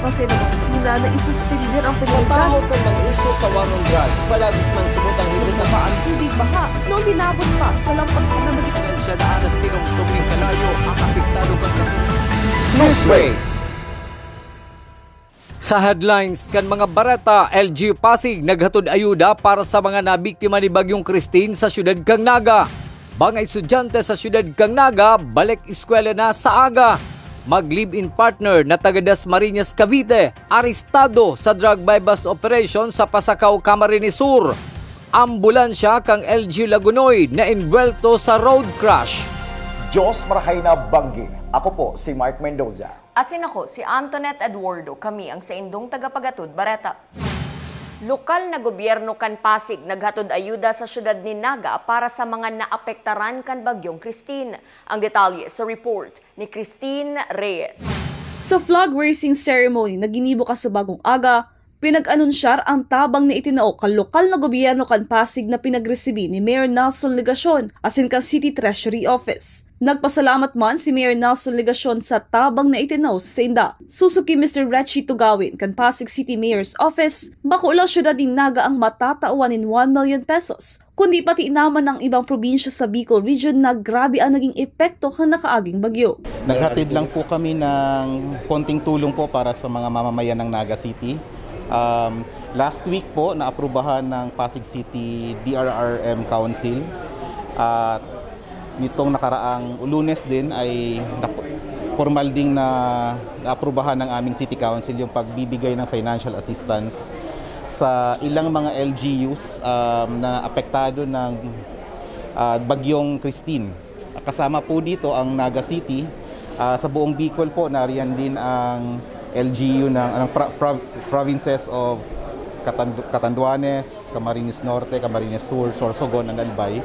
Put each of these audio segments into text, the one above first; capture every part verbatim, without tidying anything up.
Kasi ng opisina na isuspindi ang Sa pagkakita. Tahaw kan mga isyu sa war on drugs, palagis man subot ang higit na Bumaba ang tubig baha noong binabot pa sa lampag na magiging Siya daan as tinungtong ning kalayo ang apektado kan kasunod. Newsbreak. Sa headlines kan mga bareta, L G U Pasig naghatod ayuda para sa mga nabiktima ni Bagyong Christine sa siyudad kan Naga. Mga estudyante sa siyudad kan Naga, balik eskwela na sa aga. Mag-live-in partner na taga Dasmariñas, Cavite, arestado sa drug buy-bust operation sa Pasacao, Camarines Sur. Ambulansya kan L G U Lagonoy na enbuwelto sa road crash. Diyos marahay na banggi. Ako po si Mark Mendoza. Asin ako si Antoinette Eduardo, kami ang saindong tagapagatod bareta. Lokal na gobyerno kan Pasig naghatod ayuda sa siyudad nin Naga para sa mga naapektaran kan Bagyong Christine. Ang detalye sa report ni Christine Reyes. Sa flag raising ceremony na ginibo kan sabagong aga, pinag-anunsyar ang tabang na itinao kan lokal na gobyerno kan Pasig na pinagresibi ni Mayor Nelson Legacion asin kan City Treasury Office. Nagpasalamat man si Mayor Nelson Legacion sa tabang na itinao sa sainda. Susuki Mister Retchie Tugawin kan Pasig City Mayor's Office, bako lang siyudad nin Naga ang matatawan nin one million pesos, kundi pati naman ang ibang probinsya sa Bicol Region na grabe ang naging epekto kan nakaaging bagyo. Naghatid lang po kami ng konting tulong po para sa mga mamamayan ng Naga City. Um, last week po, naaprubahan ng Pasig City D R R M Council. At nitong nakaraang Lunes din ay nap-, formal ding na, naaprubahan ng aming City Council yung pagbibigay ng financial assistance sa ilang mga L G Us, um, na apektado ng, ah, Bagyong Christine. Kasama po dito ang Naga City. Ah, sa buong Bicol po, nariyan din ang L G U ng, ng pro-, pro-, provinces of Catandu-, Catanduanes, Camarines Norte, Camarines Sur, Sorsogon, and Albay.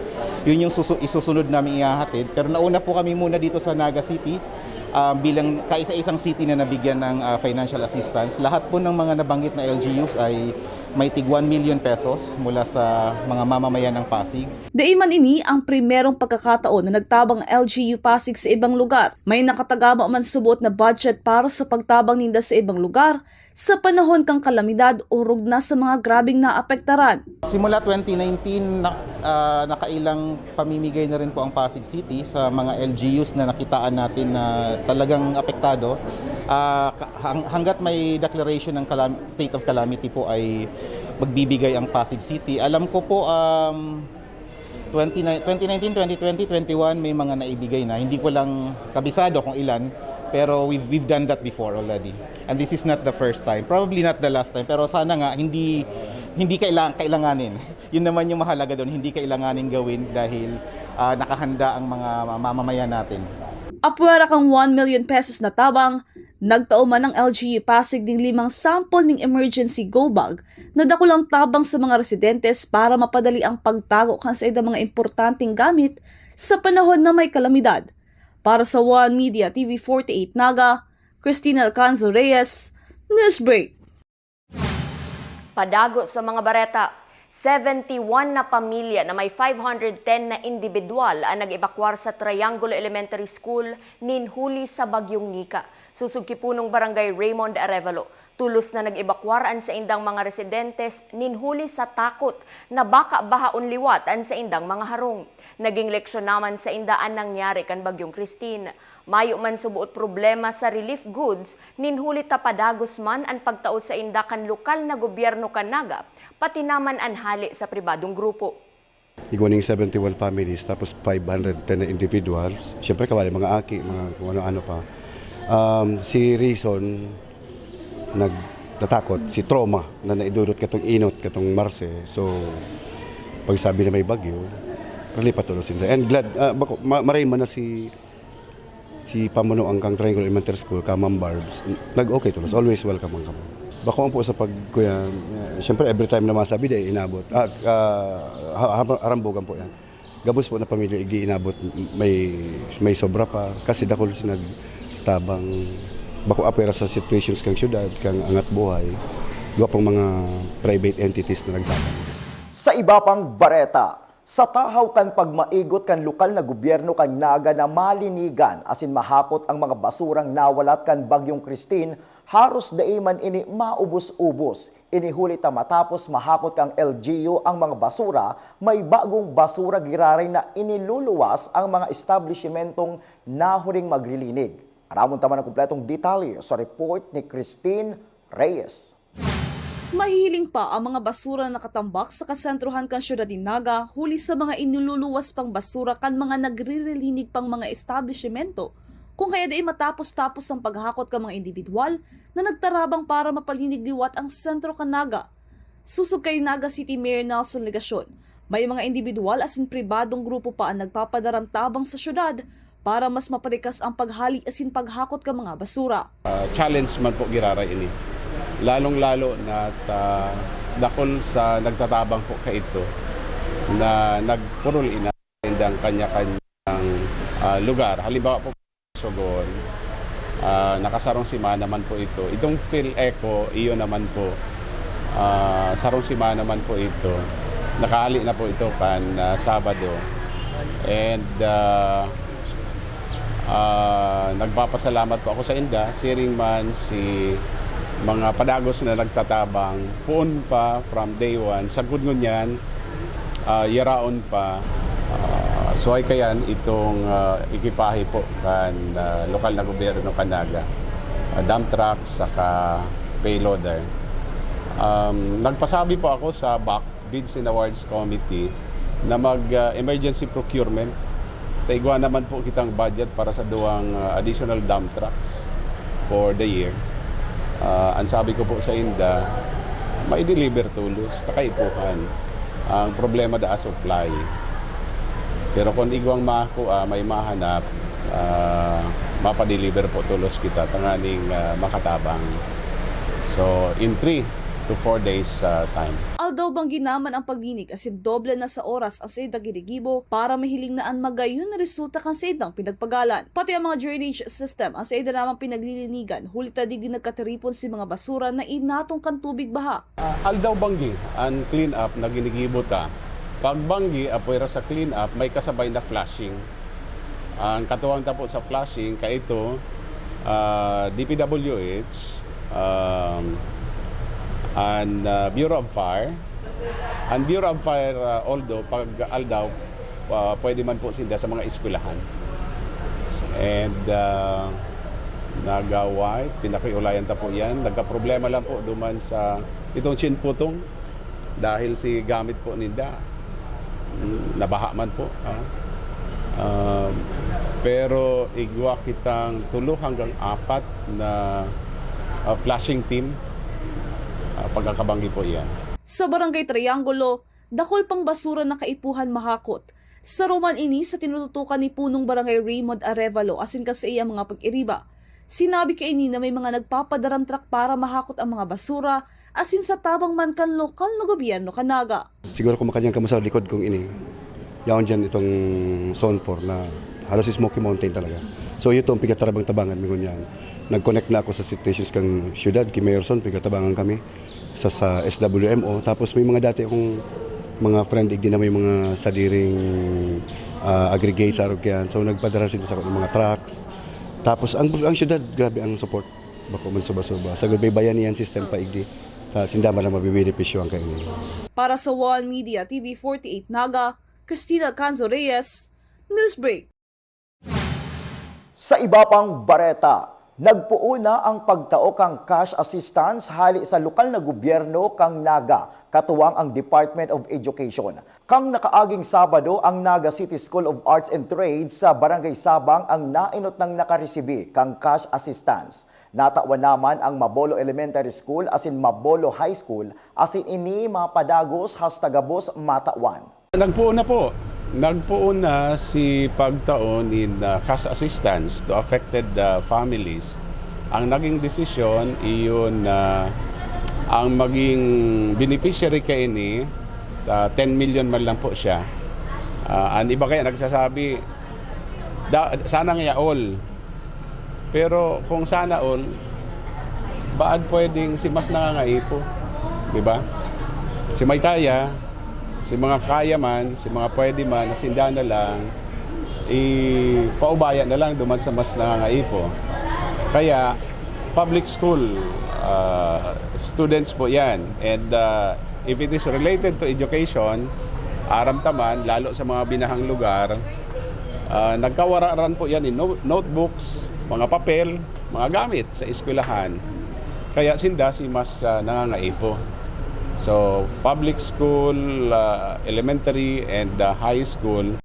Yun yung susu-, isusunod namin ihahatid. Pero nauna po kami muna dito sa Naga City, ah, bilang kaisa-isang city na nabigyan ng, ah, financial assistance. Lahat po ng mga nabanggit na L G Us ay may tig one million pesos mula sa mga mamamayan ng Pasig. Dai man ini ang primerong pagkakataon na nagtabang ang L G U Pasig sa ibang lugar. May nakatagama man subot na budget para sa pagtabang ninda sa ibang lugar sa panahon kan kalamidad o rugna sa mga grabeng naapektaran. Simula twenty nineteen, na, ah, nakailang pamimigay na rin po ang Pasig City sa mga L G Us na nakitaan natin na talagang apektado. Ah, ka-, hang-, hanggat may declaration ng calam-, state of calamity po ay magbibigay ang Pasig City. Alam ko po, um, twenty, twenty nineteen, twenty twenty, twenty-one, may mga naibigay na. Hindi ko lang kabisado kung ilan, pero we've, we've done that before already. And this is not the first time, probably not the last time, pero sana nga hindi, hindi kailang-, kailanganin. Yun naman yung mahalaga doon, hindi kailanganin gawin dahil, ah, nakahanda ang mga mamamayan natin. Apwera kan one million pesos na tabang, nagtao man ang L G U Pasig nin limang sample nin emergency go bag na dakulang tabang sa mga residentes para mapadali ang pagtago kan saindang mga importanteng gamit sa panahon na may kalamidad. Para sa One Media T V forty-eight Naga, Christina Alcanzo Reyes, Newsbreak. Padago sa mga bareta, seventy-one na pamilya na may five hundred ten na indibidwal an nag-ebakwar sa Triangulo Elementary School nin huli sa Bagyong Nika. Susog ki punong barangay Raymond Arevalo, tolos na nag-ebakwar an saindang mga residentes nin huli sa takot na baka bahaon liwat an saindang mga harong. Naging leksyon naman sainda an nangyari kan Bagyong Christine. Mayo man suboot problema sa relief goods, nin huli ta padagos man an pagtao sainda kan lokal na gobyerno kan Naga, pati naman an hale sa pribadong grupo. Igwa ning seventy-one families, tapos five hundred ten na individuals. Siyempre, kawali mga aki, mga kung ano-ano pa. Um, si Reason, nagtatakot, si trauma na naidudot katong inot, katong Marse. So, pag sabi na may bagyo, nalipat tulos sila. And glad, ah, bako, ma-, maray man na si, si pamunuan kang Triangle Elementary School, ka Ma'am Barbs, nag-okay tulos. Always welcome ang kamo. Bako po sa pag, kuya, eh, siyempre every time na masabi, di inabot. Ah, ah, ha-, ha-, harambugan po yan. Gabos po na pamilya, igi inabot, may, may sobra pa. Kasi dakul si nagtabang, bako apwera sa situations kang syudad, kang angat buhay. Duwa pang mga private entities na nagtabang. Sa iba pang bareta, Sa tahaw kan pagmaigot kan lokal na gobyerno kan Naga na malinigan asin mahakot ang mga basurang nawalat kan Bagyong Christine, haros dai man ini maubos-ubos. Ini huli ta matapos mahakot kan L G U ang mga basura, may bagong basura giraray na iniluluwas ang mga establisymentong nahuring maglilinig. Aramon ta man ang kompletong detalye sa report ni Christine Reyes. Mahihiling pa ang mga basura na nakatambak sa kasentrohan kan syudad nin Naga huli sa mga iniluluwas pang basura kan mga nagririlinig pang mga establisyemento, kung kaya dai matapos-tapos ang paghakot kan mga indibidwal na nagtarabang para mapalinig liwat ang sentro kan Naga. Sosog kay Naga City Mayor Nelson Legacion, may mga indibidwal asin pribadong grupo pa an nagpapadarang tabang sa syudad para mas maparikas ang paghali asin paghakot kan mga basura. Ah, challenge man po giraray ini, lalong-lalo na ta dakul sa nagtatabang po kaito na nagpurul ina indang kanya-kanyang ah, lugar. Halimbawa po, Sogon, ah, nakasarong semana man po ito. Itong Phil Eco, iyo naman po, ah, sarong semana man po ito. Nakahali na po ito kan ah, Sabado. And ah, ah, nagpapasalamat po ako sa inda, siring man si mga padagos na nagtatabang, poon pa from day one, sagkod ngunyan, ah, yaraon pa. Ah, suway kayan itong ah, ekipahe po kan ah, lokal na gobyerno kan Naga, ah, dump truck saka payloader. Um, nagpasabi po ako sa BAC, Bids and Awards Committee, na mag ah, emergency procurement. Ta igwa naman po kitang budget para sa duwang ah, additional dump trucks for the year. Ah, ang sabi ko po sa inda, mai-deliver tolos, ta kaipuhan. Ang problema daa supply. Pero kung igwang makua, may mahanap, ah, mapa-deliver po tolos kita tanganing ah, makatabang. So, in three to four days ah, time. Aldaw-banggi naman ang paglinig asin doble na sa oras ang saindang ginigibo para mahiling na an magayon na resulta kan saindang pinagpagalan. Pati ang mga drainage system an sainda namang pinaglilinigan, huli ta digdi nagkatiripon si mga basura na inatong kan tubig baha. Ah, aldaw-banggi an clean up na ginigibo ta. Pagbanggi, apwera sa clean up, may kasabay na flushing. Ang katuwang ta po sa flushing, kaito, ah, D P W H, um, an ah, Bureau of Fire. An Bureau of Fire, ah, although pag aldaw, ah, pwede man po sinda sa mga eskwelahan. And ah, Naga White, pinakiulayan ta po yan. Nagkaproblema lang po duman sa itong Chinputong dahil si gamit po ninda mm, nabaha man po. Ah. Um, pero igwa kitang tulo hanggang apat na ah, flushing team. Ah, pagkakabanggi po iyan. Sa Barangay Triangulo, dakul pang basura na kaipuhan mahakot. Saro man ini sa tinututukan ni Punong Barangay Raymond Arevalo asin kan saiyang mga pag-iriba. Sinabi kaini na may mga nagpapadarang truck para mahakot ang mga basura asin sa tabang man kan lokal na gobyerno kan Naga. Siguro kung makadyan kamo sa likod kong ini, yaon dyan itong Zone four na halos Smoky Mountain talaga. So ito ang pigkatarabang-tabangan mi ngunyan. Nag-connect na ako sa situations kang syudad, ki Mayor Son, pigkatabangan kami sa, sa S W M O. Tapos may mga dati akong mga friend, igdi na may mga sadiring ah, aggregate sa arog kaiyan. So nagpadara sila sa mga trucks. Tapos ang, ang syudad, grabe ang support. Bako man suba-suba. Sa gabay bayanihan system pa igdi. Ta sinda man ang mabibenepisyohan kaini. Para sa One Media T V forty-eight Naga, Christina Canzo Reyes, Newsbreak. Sa iba pang bareta, nagpoon na ang pagtao kan cash assistance hali sa lokal na gobyerno kan Naga, katuwang ang Department of Education. Kan nakaaging Sabado, ang Naga City School of Arts and Trades sa Barangay Sabang ang naenot nang nakaresibi kan cash assistance. Natawan naman ang Mabolo Elementary School asin Mabolo High School, asin ini mapadagos hasta gabos matawan. Nagpoon na po. Nagpoon na si pagtao nin ah, cash assistance to affected ah, families. Ang naging desisyon, iyon na ang maging beneficiary kaini, ah, ten million man lang po siya. Ah, ang iba kaya nagsasabi, da, sana nga all. Pero kung sana all, baad pwedeng si mas nangangaipo, di ba? Si may kaya, Si mga kaya man, si mga pwede man, asinda na lang, ipaubaya na lang duman sa mas nangangaipo. Kaya, public school, ah, students po yan. And, ah, if it is related to education, aram ta man, lalo sa mga binahang lugar, ah, nagkawararan po yan in no-, notebooks, mga papel, mga gamit sa eskwelahan. Kaya sinda si mas, ah, nangangaipo. So, public school, ah, elementary, and, ah, high school.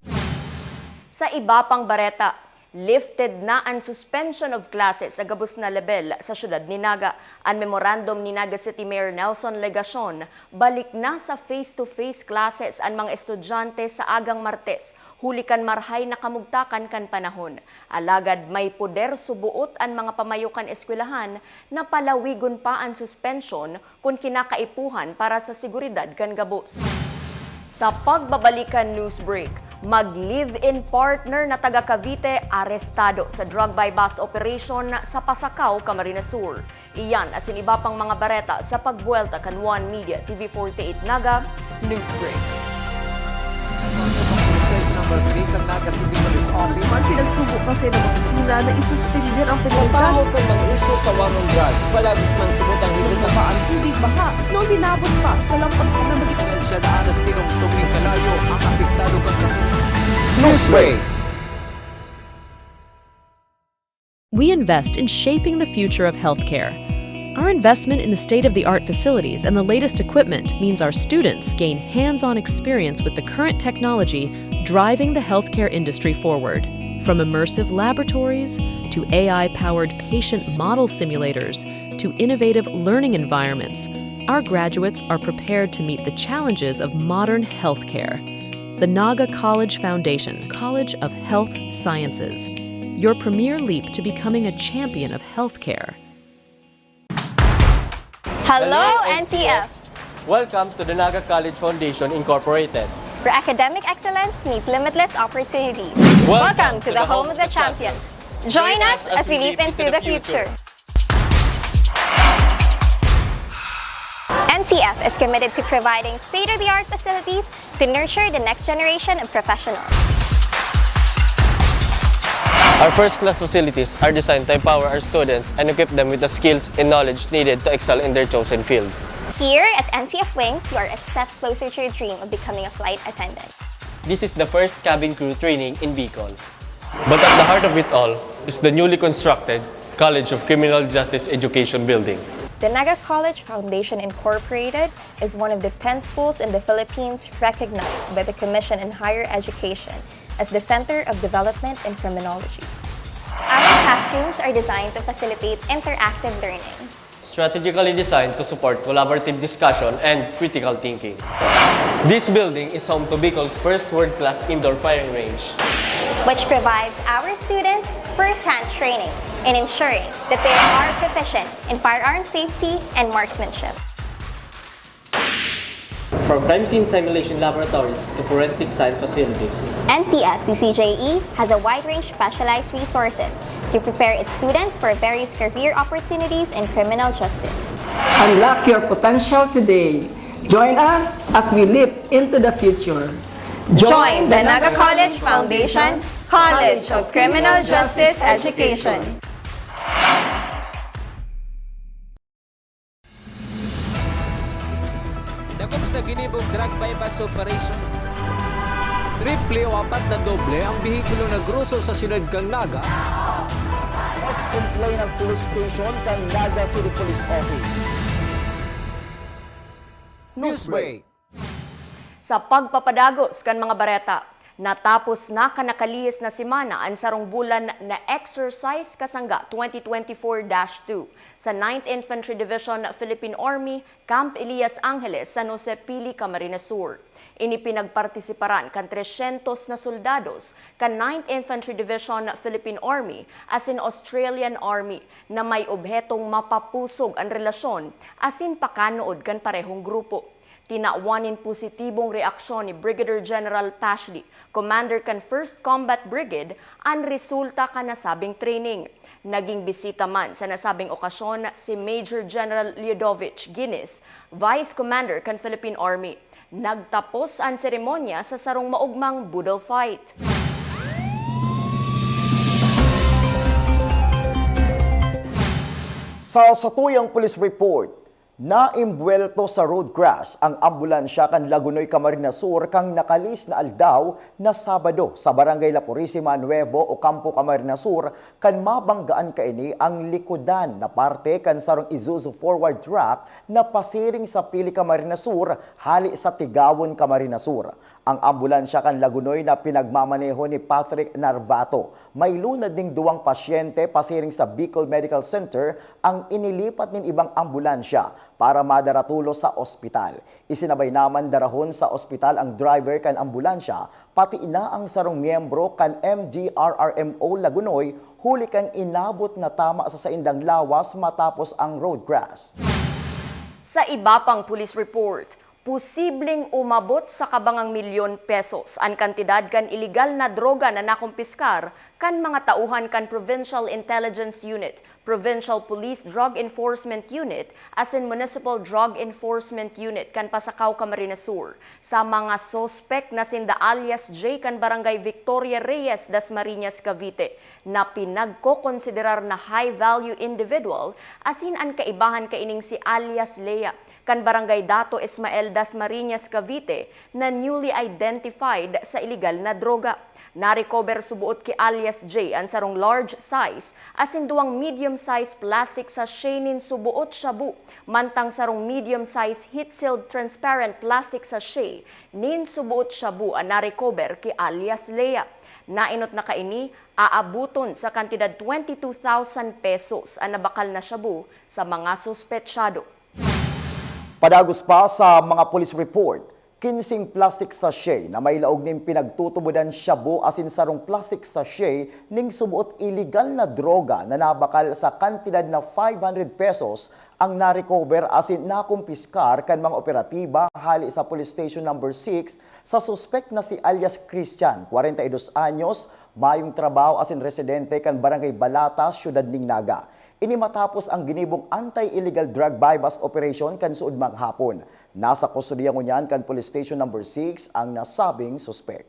Sa iba pang bareta, lifted na an suspension of classes sa gabos na lebel sa siyudad ni Naga. An memorandum ni Naga City Mayor Nelson Legacion, balik na sa face-to-face classes an mga estudyante sa agang Martes, huli kan marhay na kamugtakan kan panahon. Alagad may poder suboot an mga pamayo kan eskwelahan na palawigon pa an suspensyon kun kinakaipuhan para sa seguridad kan gabos. Sa pagbabalik kan news break, mag-live-in partner na taga Cavite arestado sa drug buy-bust operation sa Pasacao, Camarines Sur. Iyan asin iba pang mga bareta sa pagbuwelta kan One Media T V forty-eight Naga News Break. Number three kan Naga City Police Office. Pag pinagsubo kasi ng opisina na isuspindi ang Sa penalidad. Tahaw kan mga isyu sa war on drugs, palagis man subot ang higit na Bumaba ang tubig baha noong minabot pa sa lampag na magiging Siya na alas tinong tubig kalayo ang apektado kan kasunod. Newsbreak. We invest in shaping the future of healthcare. Our investment in the state-of-the-art facilities and the latest equipment means our students gain hands-on experience with the current technology driving the healthcare industry forward. From immersive laboratories to A I-powered patient model simulators to innovative learning environments, our graduates are prepared to meet the challenges of modern healthcare. The Naga College Foundation, College of Health Sciences, your premier leap to becoming a champion of healthcare. Hello, N C F! Welcome to the Naga College Foundation Incorporated, where academic excellence meets limitless opportunities. Welcome to the home of the champions. Join us as we leap into the future. N C F is committed to providing state-of-the-art facilities to nurture the next generation of professionals. Our first-class facilities are designed to empower our students and equip them with the skills and knowledge needed to excel in their chosen field. Here at N C F Wings, you are a step closer to your dream of becoming a flight attendant. This is the first cabin crew training in Bicol. But at the heart of it all is the newly constructed College of Criminal Justice Education Building. The Naga College Foundation Incorporated is one of the ten schools in the Philippines recognized by the Commission on Higher Education as the Center of Development in Criminology. Our classrooms are designed to facilitate interactive learning. Strategically designed to support collaborative discussion and critical thinking. This building is home to Bicol's first world-class indoor firing range, which provides our students first-hand training in ensuring that they are proficient in firearm safety and marksmanship. From crime scene simulation laboratories to forensic science facilities, N C F C C J E has a wide range of specialized resources to prepare its students for various career opportunities in criminal justice. Unlock your potential today. Join us as we leap into the future. Join the Naga College Foundation College of Criminal Justice Education. Dakop sa ginibong drug buy-bust operation. Triple o apat na doble ang behikulo na groso sa siyudad kan Naga. Mas complain ang police station kan Naga City Police Office. Newsbreak. Sa pagpapadagos kan mga bareta, natapos na kan nakalihis na semana an sarong bulan na exercise kasangga twenty twenty-four dash two sa Ninth Infantry Division, Philippine Army, Camp Elias Angeles, San Jose, Pili, Camarines Sur. Ini pinagpartisiparan kan tresyentos na soldados kan Ninth Infantry Division, Philippine Army, asin Australian Army, na may obhetong mapapusog an relasyon asin pakanood kan parehong grupo. Tinawan nin positibong reaksyon ni Brigadier General Pashley, commander kan First Combat Brigade, an resulta kan nasabing training. Naging bisita man sa nasabing okasyon si Major General Leodovich Guinness, Vice Commander kan Philippine Army. Nagtapos an seremonya sa sarong maugmang boodle fight. Sa satuyang police report, naimbuwelto sa road crash ang ambulansya kan Lagonoy, Camarines Sur kan nakalis na aldaw na Sabado sa Barangay La Purisima Nuevo, Ocampo, Camarines Sur, kan mabanggaan kaini ang likodan na parte kan sarong Isuzu forward truck na pasiring sa Pili, Camarines Sur, hale sa Tigawon, Camarines Sur. Ang ambulansya kan Lagonoy na pinagmamaneho ni Patrick Narvato, may lunad ning duwang pasyente pasiring sa Bicol Medical Center, ang inilipat nin ibang ambulansya para madara tolos sa ospital. Isinabay na man darahon sa ospital ang driver kan ambulansya, pati na ang sarong miyembro kan M D R R M O Lagonoy, huli kan inabot na tama sa saindang lawas matapos ang road crash. Sa iba pang police report, posibleng umabot sa kabangang milyon pesos an kantidad kan iligal na droga na nakumpiskar kan mga tauhan kan Provincial Intelligence Unit, Provincial Police Drug Enforcement Unit asin Municipal Drug Enforcement Unit kan Pasacao, Camarines Sur, sa mga suspek na sinda alias J kan Barangay Victoria Reyes, Dasmariñas, Cavite, na pinagkokonsiderar na high-value individual, asin an kaibahan kaining si alias Lea, kan Barangay Dato Ismael, Dasmariñas, Cavite, na newly identified sa iligal na droga. Narecover suboot ki alias J an sarong large size asin duwang medium size plastic sachet nin suboot shabu, mantang sarong medium size heat-sealed transparent plastic sachet nin suboot shabu an narecover ki alias Lea. Naenot na kaini, aaboton sa kantidad twenty two thousand pesos an nabakal na shabu sa mga suspetsyado. Padagos pa sa mga police report, kinseng plastic sachet na may laog nin pinagtutubodan shabu asin sarong plastic sachet ning suboot iligal na droga na nabakal sa kantidad na five hundred pesos ang narecover asin nakumpiskar kan mga operatiba hale sa Police Station Number six sa suspek na si alias Christian, kwarenta y dos anyos, mayong trabaho asin residente kan Barangay Balata, Syudad nin Naga. Ini matapos ang ginibong anti-illegal drug buy-bust operation kan suodmang hapon. Nasa kustodiya ngunyan kan Police Station Number six ang nasabing suspek.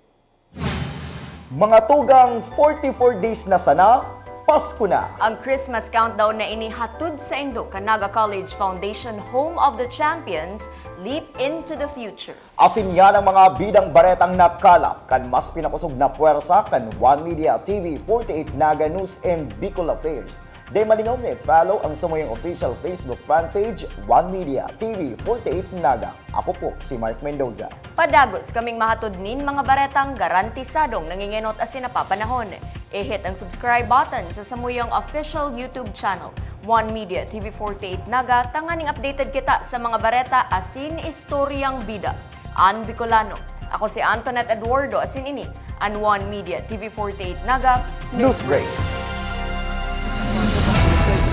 Mga tugang, forty-four days na sana, Pasko na! Ang Christmas countdown na ini hatod saindo kan Naga College Foundation, home of the champions, Leap into the Future. Asin yan ang mga bidang baretang nakalap kan mas pinakosog na pwersa kan One Media T V forty-eight Naga News and Bicol Affairs. Dai malingaw na i-follow ang samuyang official Facebook fan page, One Media T V forty-eight Naga. Ako po si Mark Mendoza. Padagos kaming mahatod nin mga baretang garantisadong nangingenot asin napapanahon. I-hit ang subscribe button sa samuyang official YouTube channel, One Media T V forty-eight Naga, tanganing updated kita sa mga bareta asin istoryang bida an Bicolano. Ako si Antoinette Eduardo, asin ini an One Media T V forty-eight Naga News Break.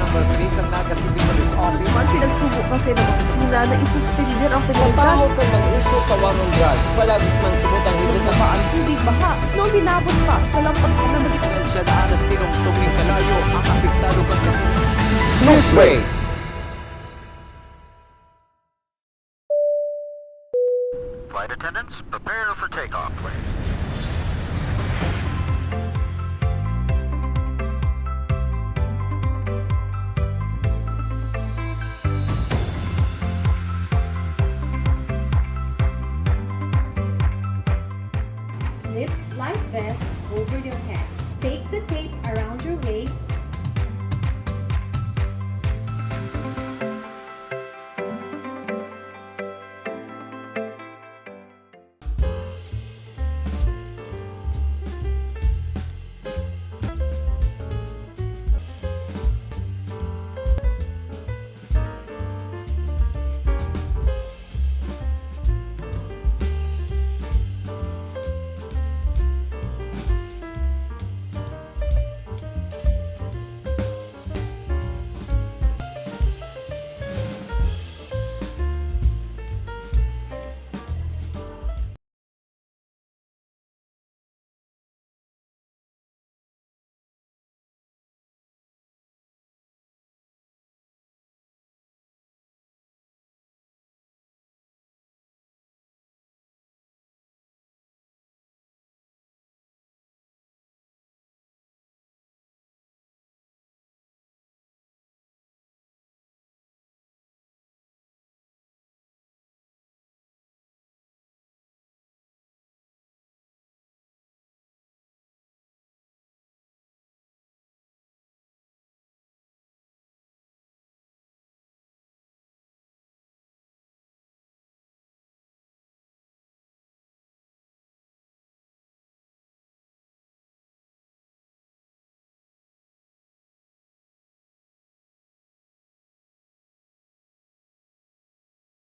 Number three kan Naga City Police Office. Congressman, pinagsubo kasi ng opisina na isustender ang Sa komunidad. Tahaw kan mga isyu sa war on drugs, palagis man subot ang higit na Bumaba ang tubig baha na uminabot pa sa lampas na mali- Siya daan na tinungtong ning kalayo ang apektado kan kasunod. News Break.